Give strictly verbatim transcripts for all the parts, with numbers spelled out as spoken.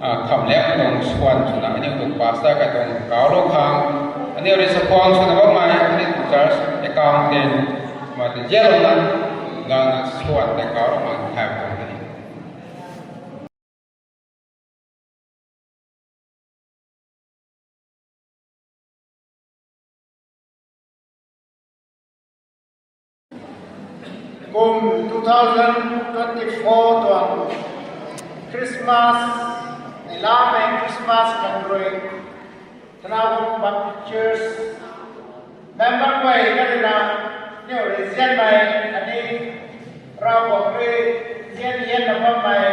Kham liak tuang swan swna aniu tuang pastor kai tuang kaulou khang, aniu rui chakhwang swna bammei aniu tuang church accountant ma ta zianlouna gangna swan tei kaulou khang thay tuang the. Kum two thousand twenty-four tuang Christmas neilamei Christmas khang rui Thanavung Baptist Church member guay na rui na, aniu rui zianmei khatni Ravguangc rui zian hianna bammei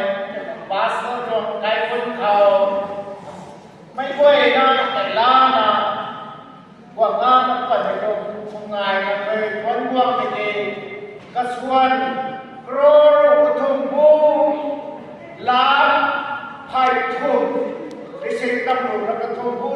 pastor tuang kaikhunc khou, meic guayna neilana guangna kapanmei tuang phungngai kanmei puan guang tiki, kasuan crore kathumh bu, lakh phay thumh, lising tamruhna kathumh bu